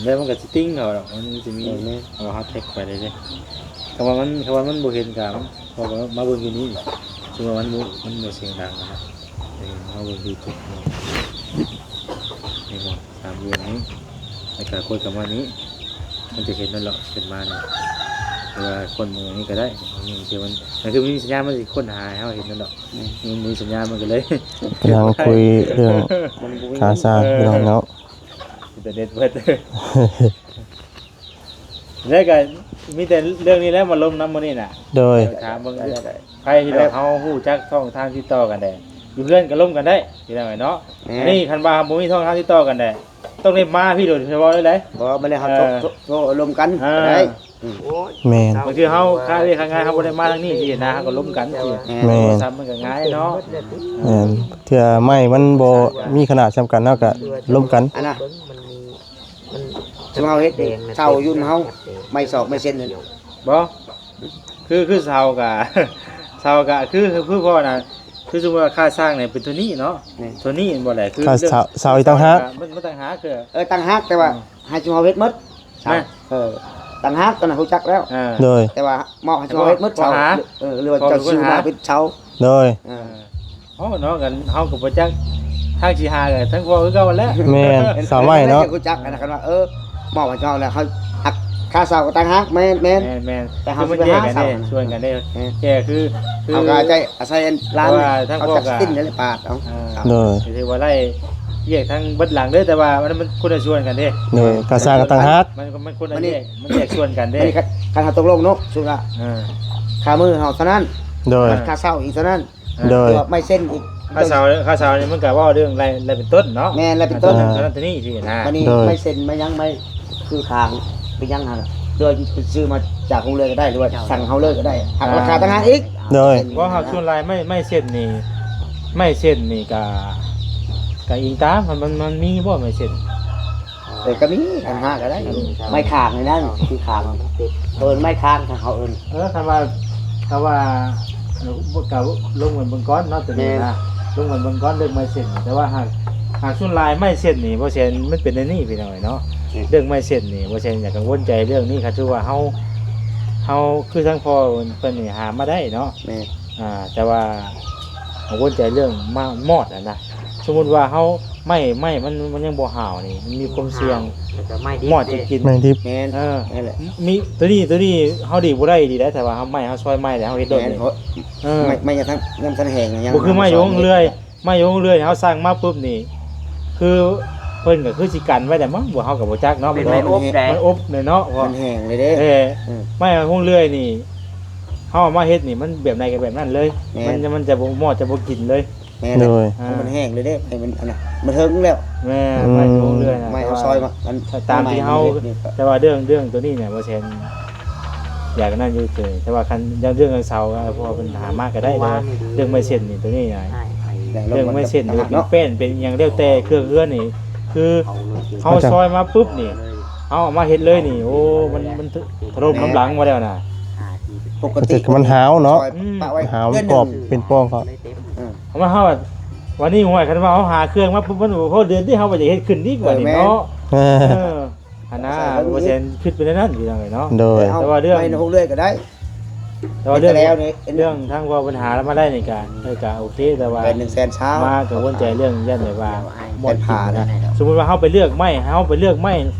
ແລ້ວມັນກໍຊິຕິງເຂົາດອກ ມັນຊິມີ ເອີ ແມ່ນ ເອົາ ເຮົາແທັກໄປໄດ້ເດ້ ຄັນວ່າມັນ ຄັນວ່າມັນບໍ່ເຫັນກໍ ເຮົາກໍມາເບິ່ງຢູ່ນີ້ ສົມມຸດວ່າມັນບໍ່ ມັນບໍ່ສຽງດັງນະ ເອີ ເຮົາເບິ່ງຢູ່ຈຸດນີ້ ເຫັນບໍ່? ຕາມເລື່ອງນີ້ ແລ້ວກໍກົດເຂົ້າມານີ້ ມັນຈະເຫັນນັ້ນເນາະ ເຫັນມານີ້ ຫຼືວ່າຄົນເມືອງນີ້ກໍໄດ້ ເອົານີ້ ມັນ ມັນຄືມີສັນຍານ ມັນຊິຄົ້ນຫາໃຫ້ເຮົາເຫັນນັ້ນເນາະ ອືມ ມັນມີສັນຍານ ມັນກໍເລີຍ ກຳລັງຄຸຍເລື່ອງຄ່າສ້າງ ເອີ ພີ່ນ້ອງເນາະ ເປັນຕາເດັດເບິດ ແລ້ວກໍມີແຕ່ເລື່ອງນີ້ແຫຼະມາລົມນຳມື້ນີ້ນະ ໂດຍ ເອີ ຖາມເບິ່ງ ໄດ້ ໄດ້ ໃຜທີ່ແບບເຮົາຮູ້ຈັກຊ່ອງທາງຕິດຕໍ່ກັນໄດ້ ຢູ່ເຮືອນກໍລົມກັນໄດ້ ພີ່ນ້ອງເອີຍເນາະ ແມ່ນ ອັນນີ້ຄັນວ່າບໍ່ມີຊ່ອງທາງຕິດຕໍ່ກັນໄດ້ ຕ້ອງໄດ້ມາພີ້ໂດຍສະເພາະເລີຍ ບໍ່ ມື້ນີ້ເຮົາ ເອີ ໂທ ໂທລົມກັນ ເອີ ກໍໄດ້ ອືມ ໂອ້ຍ ແມ່ນ ບາງເທື່ອເຮົາຄາວຽກຄາງານ ເຮົາບໍ່ໄດ້ມາທາງນີ້ ຊີ້ນະ ເຮົາກໍລົມກັນ ແມ່ນ ໂທລະສັບມັນກໍງ່າຍເນາະ ແມ່ນ ເທື່ອໄມ້ມັນບໍ່ມີຂະໜາດສ່ຳກັນ ເຮົາກໍລົມກັນ ອັນນ່າ ມັນມີ ມັນ ຊຸມເຮົາເຮັດນີ້ ເສົາຢູ່ນຳເຮົາ ໄມ້ຊອກໄມ້ເສັ້ນນັ້ນ ບໍ່ ຄື ຄືເສົາກະ ເສົາກະ ຄື ຄືພໍ່ນະ ຄືສົມມຸດວ່າຄ່າສ້າງນີ້ເປັນເທົ່ານີ້ເນາະ ແມ່ນ ເທົ່ານີ້ແມ່ນບໍ່ແຫຼະ ຄື ຄ່າເສົາ ເສົາອີກຕ່າງຫາກ ມັນ ມັນຕ່າງຫາກ ຄື ເອີ ຕ່າງຫາກ ແຕ່ວ່າ ອືມ ໃຫ້ຊຸມເຮົາເຮັດໝົດ ແມ່ນ ເອີ ຕ່າງຫາກ ຕອນນັ້ນຮູ້ຈັກແລ້ວ ເອີ ໂດຍ ແຕ່ວ່າມອບໃຫ້ຊຸມເຮົາເຮັດໝົດ ເສົາ ເອີ ຫຼືວ່າເຈົ້າຊິຊື້ມາເປັນເສົາ ໂດຍ ເອີ ເອີ ເຮົາເນາະ ກັນເຮົາກໍບໍ່ຈັກທາງຊິຫາ ກໍທາງພໍ່ຄືເກົ່າແຫຼະ ແມ່ນ ສາວໃໝ່ເນາະ ຮູ້ຈັກອັນນັ້ນ ຄັນວ່າ ເອີ ເວົ້າກັນເຈົ້າແລ້ວ ເຮົາຫັກຄ່າເຊົ່າກໍຕ່າງຫາກ ແມ່ນ ແມ່ນ ແມ່ນ ແຕ່ເຮົາຊິໄປຫາເຊົ່າ ຊວນກັນເດ້ ແມ່ນ ແຕ່ຄື ຄືເຮົາກໍອາໄສ ອາໄສອັນຫຼານ ເພາະວ່າທາງພໍ່ກໍ ເອົາຈັກຊິນນີ້ແຫຼະປາດເອົາ ອ່າ ໂດຍ ຖືວ່າໄລ່ວຽກທັງເບິດຫຼັງເດ້ ແຕ່ວ່າມັນ ມັນຄົນລະສ່ວນກັນເດ້ ໂດຍ ຄ່າສ້າງກໍຕ່າງຫາກ ມັນ ມັນຄົນລະແຍກ ມັນແຍກສ່ວນກັນເດ້ ອັນນີ້ຄັນ ຄັນເຮົາຕົກລົງເນາະ ສົມມຸດວ່າ ອ່າ ຄ່າມື້ເຮົາເທົ່ານັ້ນ ໂດຍ ຄ່າເຊົ່າອີກເທົ່ານັ້ນ ໂດຍ ແຕ່ວ່າໄມ້ເສັ້ນອີກ ຄ່າເຊົ່າ ຄ່າເຊົ່ານີ້ມັນກໍເວົ້າເລື່ອງລາຍ ລາຍເປັນຕົ້ນເນາະ ແມ່ນ ລາຍເປັນຕົ້ນ ອ່າ ເທົ່ານັ້ນເທົ່ານີ້ຊີ້ນະ ບັດນີ້ ໂດຍ ໄມ້ເສັ້ນໄມ້ຫຍັງ ໄມ້ຄືຄາງ ເປັນຫຍັງຫັ້ນ ໂດຍຊື້ມາຈາກໂຮງເຮືອນກໍໄດ້ ຫຼືວ່າສັ່ງເຮົາເລີຍກໍໄດ້ ຫັກລາຄາຕ່າງຫາກອີກ ໂດຍ ເວົ້າຫາກສ່ວນຫຼາຍໄມ້ ໄມ້ເສັ້ນນີ້ ໄມ້ເສັ້ນນີ້ກໍ ກໍອີງຕາມ ມັນ ມັນ ມັນມີບໍ່ໄມ້ເສັ້ນ? ເອີ ກໍມີ ຕ່າງຫາກກໍໄດ້ ໄມ້ຄາງນີ້ນະ ຄືຄາງ ເອີ້ນໄມ້ຄາງ ທາງເຮົາເອີ້ນ ເອີ ຄັນວ່າ ຄັນວ່າ ເອີ ກໍລົມກັນເບິ່ງກ່ອນເນາະ ຕົວນີ້ນະ ແມ່ນ ລົມກັນເບິ່ງກ່ອນເລື່ອງໄມ້ເສັ້ນ ແຕ່ວ່າຫາກ ຫາກສ່ວນຫຼາຍໄມ້ເສັ້ນນີ້ ບໍ່ແຊນ ມັນເປັນແນວນີ້ ພີ່ນ້ອງເອີຍເນາະ ອືມ ເລື່ອງໄມ້ເສັ້ນນີ້ ບໍ່ແຊນຢາກກັງວົນໃຈເລື່ອງນີ້ ຄັນຖືວ່າເຮົາ ເຮົາ ຄືທາງພໍ່ເພິ່ນນີ້ຫາມາໄດ້ເນາະ ແມ່ນ ອ່າ ແຕ່ວ່າກັງວົນໃຈເລື່ອງມາ ມອດຫັ້ນນະ ສົມມຸດວ່າເຮົາ ໄມ້ ໄມ້ມັນ ມັນຍັງບໍ່ຫາວນີ້ ມັນມີຄວາມສ່ຽງ ແລ້ວກໍໄມ້ດິບ ມອດຈະກິນ ແມ່ນດິບ ແມ່ນ ເອີ ນັ້ນແຫຼະ ມີ ໂຕນີ້ ໂຕນີ້ເຮົາດີດບໍ່ໄດ້ອີ່ຫຼີໄດ໋ ຖ້າວ່າເຮົາ ໄມ້ເຮົາຊອຍໄມ້ແລ້ວເຮົາເຮັດໂດດ ແມ່ນ ນີ້ ເອີ ໄມ້ ໄມ້ຍັງທັນ ຍັງບໍ່ທັນແຫ້ງ ຍັງ ບໍ່ຄືໄມ້ຢູ່ໂຮງເຮືອນ ໄມ້ຢູ່ໂຮງເຮືອນເຮົາສັ່ງມາປຶບນີ້ ຄືເພິ່ນກໍຄືຊິກັນໄວ້ແຫຼະມັ້ງ ບໍ່ ເຮົາກໍບໍ່ຈັກເນາະ ເປັນໄມ້ອົບໄດ໋ ມັນອົບເລີຍເນາະ ມັນແຫ້ງເລີຍເດ້ ເອີ ເອີ ໄມ້ໂຮງເຮືອນນີ້ ເຮົາເອົາມາເຮັດນີ້ ມັນແບບໃດກໍແບບນັ້ນເລີຍ ແມ່ນ ມັນ ມັນຈະບໍ່ ມອດຈະບໍ່ກິນເລີຍ ແມ່ນ ໂດຍ ອ່າ ມັນແຫ້ງເລີຍເດ້ ໄມ້ມັນອັນນັ້ນ ມັນເຖິງແລ້ວ ແມ່ນ ອືມ ໄມ້ຕົວເລື່ອຍນະ ໄມ້ເຮົາຊອຍມາ ອັນ ຕາມທີ່ເຮົາ ແຕ່ວ່າເລື່ອງ ເລື່ອງຕົວນີ້ນະ ບໍ່ແຊນ ຢາກອັນນັ້ນຢູ່ເຕີ ແຕ່ວ່າຄັນຢ່າງເລື່ອງເສົາ ເອີ ເພາະວ່າເພິ່ນຫາມາກໍໄດ້ ເລື່ອງໄມ້ເສັ້ນນີ້ ຕົວນີ້ນະ ເລື່ອງໄມ້ເສັ້ນນີ້ ເປັນແປ້ນ ເປັນຫຍັງ ແລ້ວແຕ່ເຄື່ອງເຮືອນນີ້ ຄືເຮົາຊອຍມາປຶບນີ້ ເຮົາເອົາມາເຮັດເລີຍນີ້ ໂອ້ ມັນ ມັນຖະຫຼົ່ມນ້ຳຫຼັງມາແລ້ວນະ ປົກກະຕິ ມັນຫາວເນາະ ອືມ ປະໄວ້ ຫາວ ເດືອນໜຶ່ງ ກອບເປັນປ່ອງເຂົາ ເອີ ເອົາມາເຮົາ ວັນນີ້ ຫ້ວຍ ຄັນວ່າເຮົາຫາເຄື່ອງມາປຸບ ມັນບໍ່ພໍເດືອນເດ ເຮົາກໍຢາກເຮັດຂຶ້ນອີກ ເອີ ບັດນີ້ເນາະ ແມ່ນ ເອີ ຫັ້ນນະ ບໍ່ແຊນຄິດໄປແນວນັ້ນ ພີ່ນ້ອງເອີຍເນາະ ໂດຍ ແຕ່ວ່າເລື່ອງ ໄມ້ນະຫົກເດືອນກໍໄດ້ ແຕ່ວ່າເລື່ອງ ເລື່ອງທາງເວົ້າບັນຫາລະມາໄດ້ນີ້ກະ ເອີ ກະໂອເຄ ແຕ່ວ່າ ແປດ ໜຶ່ງແສນຊາວ ມາກັງວົນໃຈເລື່ອງຢ້ານແບບວ່າ ແມ່ນ ມອດກິນນະ ສະມຸດວ່າເຮົາໄປເລືອກໄມ້ ເຮົາໄປເລືອກໄມ້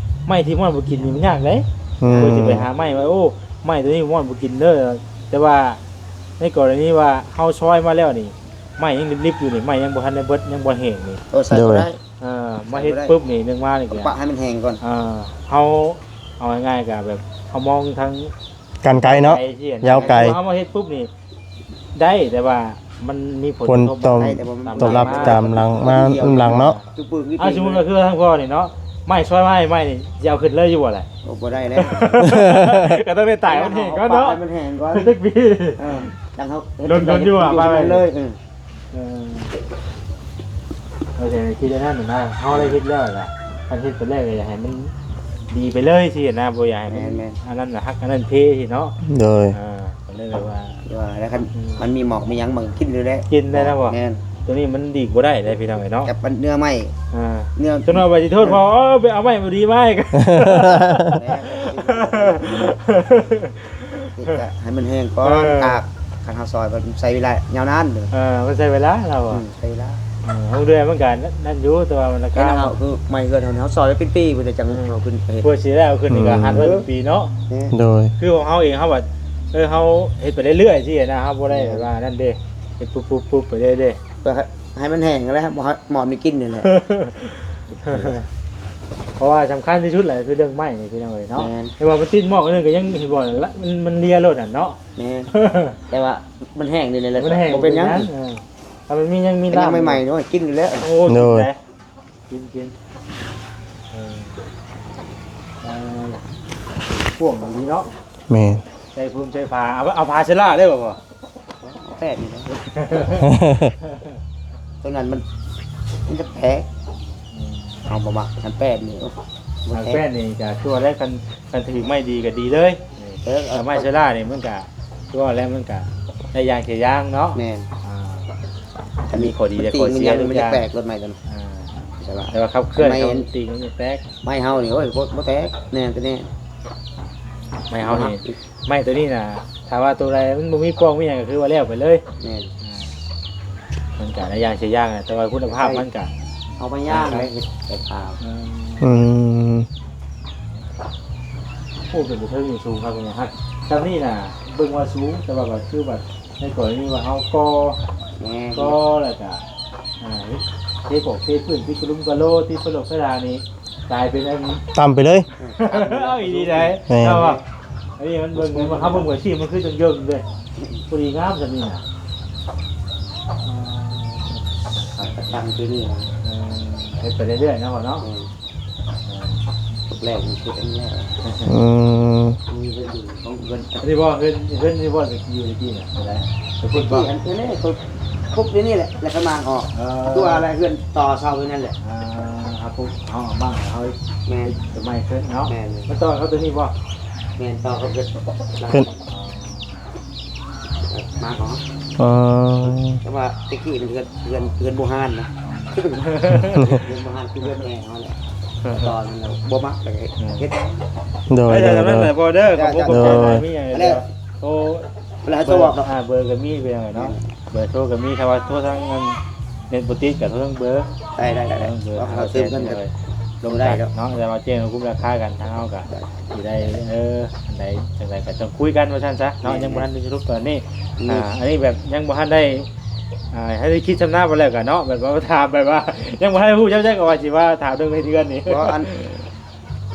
ໄມ້ທີ່ມອດບໍ່ກິນນີ້ມັນຍາກເດ້ ອືມ ເພື່ອຊິໄປຫາໄມ້ວ່າ ໂອ້ ໄມ້ຕົວນີ້ມອດບໍ່ກິນເດີ ແຕ່ວ່າໃນກໍລະນີວ່າເຮົາຊອຍມາແລ້ວນີ້ ໄມ້ຍັງລິບໆຢູ່ນີ້ ໄມ້ຍັງບໍ່ທັນໄດ້ເບິດ ຍັງບໍ່ແຫ້ງນີ້ ໂອ້ ໃສ່ບໍ່ໄດ້ ໂດຍ ເອີ ມາເຮັດປຶບນີ້ ໜຶ່ງມານີ້ ເອົາປະໃຫ້ມັນແຫ້ງກ່ອນ ເອີ ເຮົາເອົາງ່າຍໆ ກະແບບເຮົາມອງທາງ ການໄກເນາະ ໄກທີ່ ຍາວໄກ ເຮົາມາເຮັດປຶບນີ້ໄດ້ ແຕ່ວ່າມັນມີຜົນ ຜົນ ກະທົບ ຕອບ ໄດ້ ແຕ່ວ່າມັນ ຕອບຮັບຕາມຫຼັງມານຳຫຼັງເນາະ ຄືປຶກນີ້ ອ່າ ສົມມຸດວ່າຄືທາງພໍ່ນີ້ເນາະ ໄມ້ຊອຍໄມ້ ໄມ້ນີ້ຊິເອົາຂຶ້ນເລີຍຢູ່ບໍ່ລະ? ໂອ້ ບໍ່ໄດ້ແລ້ວ ກໍຕ້ອງໄດ້ຕາກມັນແຫ້ງກ່ອນເນາະ ໃຫ້ມັນແຫ້ງກ່ອນ ຈັກປີ ເອີ ຈັ່ງເຮົາເຮັດ ດົນໆຢູ່ວ່າ ເລີຍ ເອີ ເອີ ເຮົາຈະຄິດອັນນັ້ນນະ ເຮົາໄດ້ເຮັດແລ້ວລະ ຄັນເຮັດໄປແລ້ວກໍຢາກໃຫ້ມັນດີໄປເລີຍຊີ້ນະ ບໍ່ຢາກໃຫ້ມັນ ແມ່ນໆ ອັນນັ້ນນະ ຮັກອັນນັ້ນເພຊີ້ເນາະ ໂດຍ ເອີ ກໍເລີຍແບບວ່າ ວ່າແລ້ວຄັນ ອືມ ມັນມີໝອກມີຫຍັງມັນກໍກິນຢູ່ແລ້ວ ກິນໄດ້ນະບໍ່ ແມ່ນ ຕົວນີ້ມັນດີດບໍ່ໄດ້ເດ້ພີ່ນ້ອງເອີຍເນາະ ກັບເນື້ອໄມ້ ອ່າ ເນື້ອ ສ່ວນວ່າໄປຊິໂທດພໍ່ ເອີ ໄປເອົາໄມ້ມາດີມາໃຫ້ ແມ່ນ ກະໃຫ້ມັນແຫ້ງກ່ອນ ເອີ ຕາກ ຄັນເຮົາຊອຍມັນໃຊ້ເວລາຍາວນານເດີ ເອີ ມັນໃຊ້ເວລາລະບໍ່ ອືມ ໃຊ້ເວລາ ເອີ ເຮົາເດືອຍມັນກະນັ້ນຢູ່ ແຕ່ວ່າມັນລາຄາ ເຮົາຄືໄມ້ເຮືອນເຮົາ ເຮົາຊອຍໄວ້ເປັນປີພຸ້ນ ຈັ່ງ ອືມ ເຮົາຂຶ້ນໄປເຮັດ ເພື່ອຊິໄດ້ເອົາຂຶ້ນນີ້ກະ ອືມ ຫາເດືອນເປັນປີເນາະ ແມ່ນ ໂດຍ ຄືຂອງເຮົາເອງ ເຮົາວ່າ ເອີ ເຮົາເຮັດໄປເລື້ອຍໆຊີ້ນະ ເຮົາບໍ່ໄດ້ ແມ່ນ ແບບວ່ານັ້ນເດ້ ເຮັດປຸບໆໆໄປເລື້ອຍເດ້ ເພື່ອໃຫ້ມັນແຫ້ງແລ້ວ ໝອດ ໝອດໄດ້ກິນນີ້ແຫຼະ ເພາະວ່າສຳຄັນທີ່ສຸດແຫຼະ ຄືເລື່ອງໄມ້ນີ້ພີ່ນ້ອງເອີຍເນາະ ແມ່ນ ແຕ່ວ່າມັນຕິດໝໍ້ໜຶ່ງກໍຍັງເຫັນບໍ່ລະ ມັນ ມັນເລຍໂລດຫັ້ນເນາະ ແມ່ນ ແຕ່ວ່າມັນແຫ້ງນີ້ແຫຼະ ມັນແຫ້ງ ບໍ່ເປັນຫຍັງ ບໍ່ເປັນຫຍັງ ເອີ ຖ້າມັນມີ ຍັງມີນ້ຳ ຍັງໃໝ່ໆເນາະ ກິນຢູ່ແລ້ວ ໂອ້ ໂດຍ ກິນໄດ້ ກິນ ກິນ ເອີ ເອີ ພວກນີ້ເນາະ ແມ່ນ ໃສ່ພູມໃສ່ຜ້າ ເອົາ ເອົາຜ້າເຊລາໄດ້ບໍ່ພໍ່? ແປດນີ້ແຫຼະ ຕົວນັ້ນມັນ ມັນຈະແຕກ ອືມ ເຮົາບໍ່ມັກ ຄັນແປດນີ້ ໂອ້ ມັນ ຄັນແຕກ ແປດນີ້ກະຄືວ່າໄດ້ ຄັນ ຄັນຖືກໄມ້ດີກະດີເລີຍ ເອີ ເອີ ໄມ້ເຊລານີ້ມັນກະ ຄືວ່າແລ້ວມັນກະໄດ້ຢ່າງເສຍຢ່າງເນາະ ແມ່ນ ອ່າ ມັນມີຂໍ້ດີແລະຂໍ້ເສຍທຸກຢ່າງ ມັນຈະແຕກລົດໄມ້ຕົວນັ້ນ ອ່າ ເຊລາ ແຕ່ວ່າຂັບເຄື່ອນ ໄມ້ ຂອງຕີນມັນຈະແຕກ ໄມ້ເຮົານີ້ ໂອ້ຍ ບໍ່ ບໍ່ແຕກ ແນ່ນແຕ່ແນ່ນ ໄມ້ເຮົານີ້ ໄມ້ຕົວນີ້ນະ ຖ້າວ່າຕົວໃດມັນບໍ່ມີປ່ອງມີຫຍັງ ກໍຄືວ່າແລ້ວໄປເລີຍ ແມ່ນ ອ່າ ມັນກະໄດ້ຢ່າງເສຍຢ່າງນະ ແຕ່ວ່າຄຸນນະພາບມັນກະ ເອົາໄປຍ່າງໄດ້ເຮັດໄປຂາຍ ອືມ ອືມ ໂອ້ ເປັນກະເທິງນີ້ສູງຄັກແນ່ ຮັກ ຊ່ຳນີ້ນະ ເບິ່ງວ່າສູງ ແຕ່ວ່າກໍຄືວ່າ ໃນກໍລະນີວ່າເຮົາກໍ່ ແມ່ນ ກໍ່ແລ້ວກະ ອ່າ ເທກອກເທພື້ນ ຕິດກະດຸມກະໂລ ຕິດພະໂລກພະດານີ້ ກາຍເປັນອັນ ຕ່ຳໄປເລີຍ ເອົາອີ່ຫຼີໄດ໋ ແມ່ນ ເອົາວ່າ ອັນນີ້ມັນເບິ່ງ ເຮົາເບິ່ງອາຊີບ ມັນຄືຈັ່ງເຢິງເດ້ ພໍດີງາມຊ່ຳນີ້ນະ ອ່າ ຕັ້ງທີ່ນີ້ນະ ເອີ ເຮັດໄປເລື້ອຍໆເນາະ ເນາະ ແມ່ນ ແລ້ວມັນຄືອັນນີ້ແຫຼະ ອືມ ມີເພິ່ນຢູ່ ຂອງເພິ່ນ ອັນນີ້ບໍ່ ເຮືອນ ເຮືອນນີ້ບໍ່ ຢູ່ໃນທີ່ນະ ໄດ້ ໄປພຸ້ນບໍ່ ອັນນີ້ ປຸບຢູ່ນີ້ແຫຼະ ແລ້ວກໍມາອອກ ເອີ ຕົວະແລ້ວເຮືອນຕໍ່ເສົາຢູ່ນັ້ນແຫຼະ ອ່າ ເຮົາປຸບ ເຮົາເອົາມາ ເຮົາ ແມ່ນ ໄປໄມ້ຂຶ້ນເນາະ ແມ່ນ ມັນຕໍ່ເຂົ້າຕົວນີ້ບໍ່ ແມ່ນ ຕໍ່ເຂົ້າເຮືອນ ຂຶ້ນ ມາເນາະ ອໍ ແຕ່ວ່າແຕ່ກີ້ມັນເຮືອນ ເຮືອນ ເຮືອນບູຮານນະ ເຮືອນບູຮານຄືເຮືອນແມ່ເຮົາແຫຼະ ຕອນນັ້ນນະບໍ່ມັກເລີຍ ເຮັດ ໂດຍ ໂດຍ ໂດຍ ພໍເດີ ຂອບຄຸນຂອບໃຈຫຼາຍ ມີຫຍັງກໍໂທ ແລ້ວໂທບອກດອກ ອ່າ ເບີກໍມີ ເປັນຫຍັງເນາະ ເບີໂທກໍມີ ຖ້າວ່າໂທທາງອັນ ເນັດບໍ່ຕິດກໍໂທທາງເບີ ໄດ້ໆໆ ເບີ ເຮົາເຕີມກັນກໍລົງໄດ້ເນາະ ແຕ່ວ່າແຈ້ງລະບຸລາຄາກັນ ທາງເຮົາກໍຊິໄດ້ ເອີ ອັນໃດຈັ່ງໃດກໍຕ້ອງຄຸຍກັນວ່າຊັ້ນຊະເນາະ ຍັງບໍ່ທັນໄດ້ສະຫຼຸບຕອນນີ້ ອືມ ອ່າ ອັນນີ້ແບບຍັງບໍ່ທັນໄດ້ ອ່າ ໃຫ້ໄດ້ຄິດຊຳນານໄປແລ້ວກໍເນາະ ແບບວ່າຖາມແບບວ່າ ຍັງບໍ່ທັນຮູ້ຈຳຈັກວ່າຊິວ່າຖາມເລື່ອງເຮັດເຮືອນນີ້ ບໍ່ ອັນ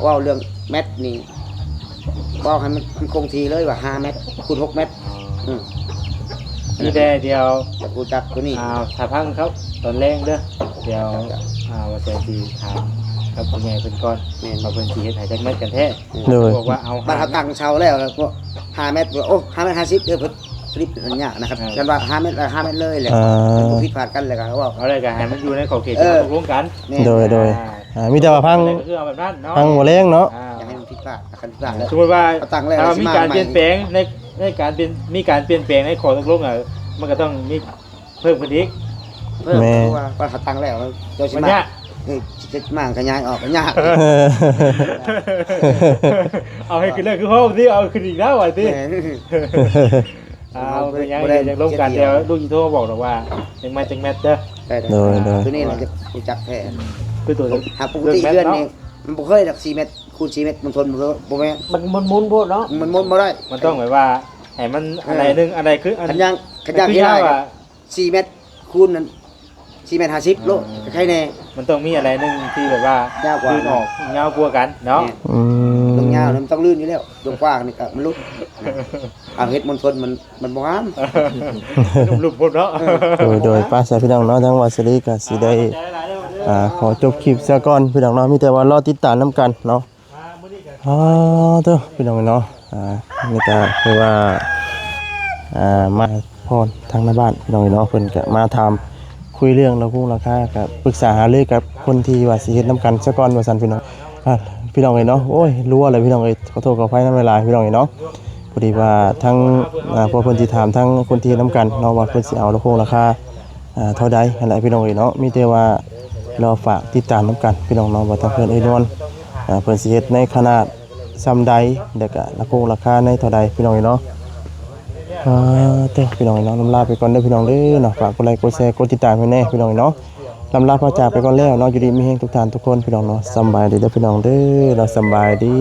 ເວົ້າເລື່ອງແມັດນີ້ ເວົ້າໃຫ້ມັນ ມັນຄົງທີ່ເລີຍວ່າຫ້າແມັດຄູນຫົກແມັດ ອໍ ອືມ ມີແຕ່ດຽວຢາກຮູ້ຈັກຕົວນີ້ ອ່າ ຖ້າຟັງເຂົາຕອນແລງເດີ ດຽວ ອ່າ ວ່າແສນຊິຖາມກັບຜູ້ໃຫຍ່ເພິ່ນກ່ອນ ແມ່ນ ວ່າເພິ່ນຊິເຮັດໃຫ້ຈັກແມັດກັນແທ້ ໂດຍ ບອກວ່າເອົາ ບັດເຮົາຕັ້ງເສົາແລ້ວ ກໍຫ້າແມັດ ໂອ້ ຫ້າແມັດຫ້າສິບເດີ ເພິ່ນ ສະລິບອັນຍາກນະຄັບ ອ່າ ຄັນວ່າຫ້າແມັດ ແລ້ວຫ້າແມັດເລີຍແຫຼະ ອ່າ ເພິ່ນບໍ່ຜິດພາດກັນ ແລ້ວກໍເວົ້າ ເອົາແລ້ວກໍໃຫ້ມັນຢູ່ໃນຂອບເຂດທີ່ເຮົາ ເອີ ຕົກລົງກັນ ແມ່ນ ໂດຍ ໂດຍ ອ່າ ອ່າ ມີແຕ່ວ່າພັງ ກໍຄືເອົາແບບນັ້ນເນາະ ພັງບໍ່ແລງເນາະ ອ່າ ຢ່າໃຫ້ມັນຜິດພາດ ຄັນຜິດພາດແລ້ວ ສົມມຸດວ່າ ເອົາຕັ້ງແລ້ວ ຖ້າວ່າມີການປ່ຽນແປງໃນ ໃນການປ່ຽນ ມີການປ່ຽນແປງໃນຂໍ້ຕົກລົງ ອະ ມັນກໍຕ້ອງມີເພີ່ມຂຶ້ນອີກ ເພີ່ມ ແມ່ນ ເພາະວ່າ ວ່າເຂົາຕັ້ງແລ້ວ ເຈົ້າຊິ ມັນ ມາ ຍາກ ເອີ ຊິມາຂະຫຍາຍອອກກໍຍາກ ເອີ ເອົາໃຫ້ຂຶ້ນເລີຍຄືຫ້ອງຕິ ເອົາຂຶ້ນອີກແລ້ວວ່າຕິ ແມ່ນ ເອົາ ບໍ່ເປັນຫຍັງ ບໍ່ໄດ້ ຍັງລົມກັນ ແຕ່ວ່າລູກຊິໂທມາບອກດອກວ່າ ຍັງມາຈັກແມັດເດີ ໄດ້ໆ ໂດຍ ໂດຍ ຕົວນີ້ລະຈະຮູ້ຈັກແທ້ ຄືຕົວ ຫາປົກກະຕິເຮືອນນີ້ ມັນບໍ່ເຄີຍດອກ ສີ່ແມັດຄູນສີ່ແມັດ ມັນທົນບໍ່ ບໍ່ແມ່ນ ມັນໝຸນໆໂພດເນາະ ມັນໝຸນບໍ່ໄດ້ ມັນຕ້ອງແບບວ່າ ໃຫ້ມັນ ເອີ ອັນໃດໜຶ່ງ ອັນໃດຄື ຄັນຢ່າງ ຄັນຢ່າງທີ່ລາວ ຄືວ່າ ສີ່ແມັດຄູນນັ້ນ ສີ່ແມັດຫ້າສິບ ອ່າ ໂລດ ກໍໄຄແນ່ ມັນຕ້ອງມີອັນໃດໜຶ່ງທີ່ແບບວ່າ ຍາວກວ່າ ລື່ນອອກ ຍາວກວ່າກັນເນາະ ແມ່ນ ອືມ ລົງຍາວນີ້ມັນຕ້ອງລື່ນຢູ່ແລ້ວ ລົງກວ້າງນີ້ກໍມັນຫຼຸດ ເອົາເຮັດມົນຊົນມັນ ມັນບໍ່ງາມ ຫຼຸບໆເນາະ ເອີ ໂດຍ ໂດຍ ໄປຊະພີ່ນ້ອງເນາະ ທາງວາສະລີກໍຊິໄດ້ ອ່າ ຂໍຈົບຄລິບຊະກ່ອນພີ່ນ້ອງເນາະ ມີແຕ່ວ່າລໍຕິດຕາມນຳກັນເນາະ ອ່າ ເດີ ພີ່ນ້ອງເນາະ ອ່າ ນີ້ກໍຄືວ່າ ອ່າ ມາ ພອນທາງໃນບ້ານພີ່ນ້ອງເອີຍເນາະ ເພິ່ນກະມາຖາມຄຸຍເລື່ອງລາຄາ ລາຄາ ກະປຶກສາຫາລືກັບຄົນທີ່ວ່າຊິເຮັດນຳກັນຊະກ່ອນວ່າຊັ້ນພີ່ນ້ອງ ອ່າ ພີ່ນ້ອງເອີຍເນາະ ໂອ້ຍ ຮົ່ວເລີຍພີ່ນ້ອງເອີຍ ຂໍໂທດຂໍອະໄພນຳຫຼາຍໆພີ່ນ້ອງເອີຍເນາະ ພໍດີວ່າທາງ ອ່າ ພວກເພິ່ນຊິຖາມທາງຄົນທີ່ເຮັດນຳກັນເນາະ ວ່າເພິ່ນຊິເອົາລາຄາ ອ່າ ເທົ່າໃດຫັ້ນແຫຼະພີ່ນ້ອງເອີຍເນາະ ມີແຕ່ວ່າລໍຝາກຕິດຕາມນຳກັນພີ່ນ້ອງເນາະ ວ່າທາງເພື່ອນເອື້ອຍນວນ ອ່າ ເພິ່ນຊິເຮັດໃນຂະໜາດ ສ່ຳໃດ ແລ້ວກະລາຄົງລາຄາໃນເທົ່າໃດພີ່ນ້ອງເອີຍເນາະ ອ່າ ເດີ ພີ່ນ້ອງເອີຍເນາະ ລຳລາໄປກ່ອນເດີພີ່ນ້ອງເດີເນາະ ຝາກກົດໄລກົດແຊກົດຕິດຕາມໃຫ້ແດ່ພີ່ນ້ອງເອີຍເນາະ ລຳລາພາຈາກໄປກ່ອນແລ້ວເນາະ ຢູ່ດີມີແຮງທຸກທ່ານທຸກຄົນພີ່ນ້ອງເນາະ ສຳບາຍດີເດີພີ່ນ້ອງເດີເນາະ ສຳບາຍດີ.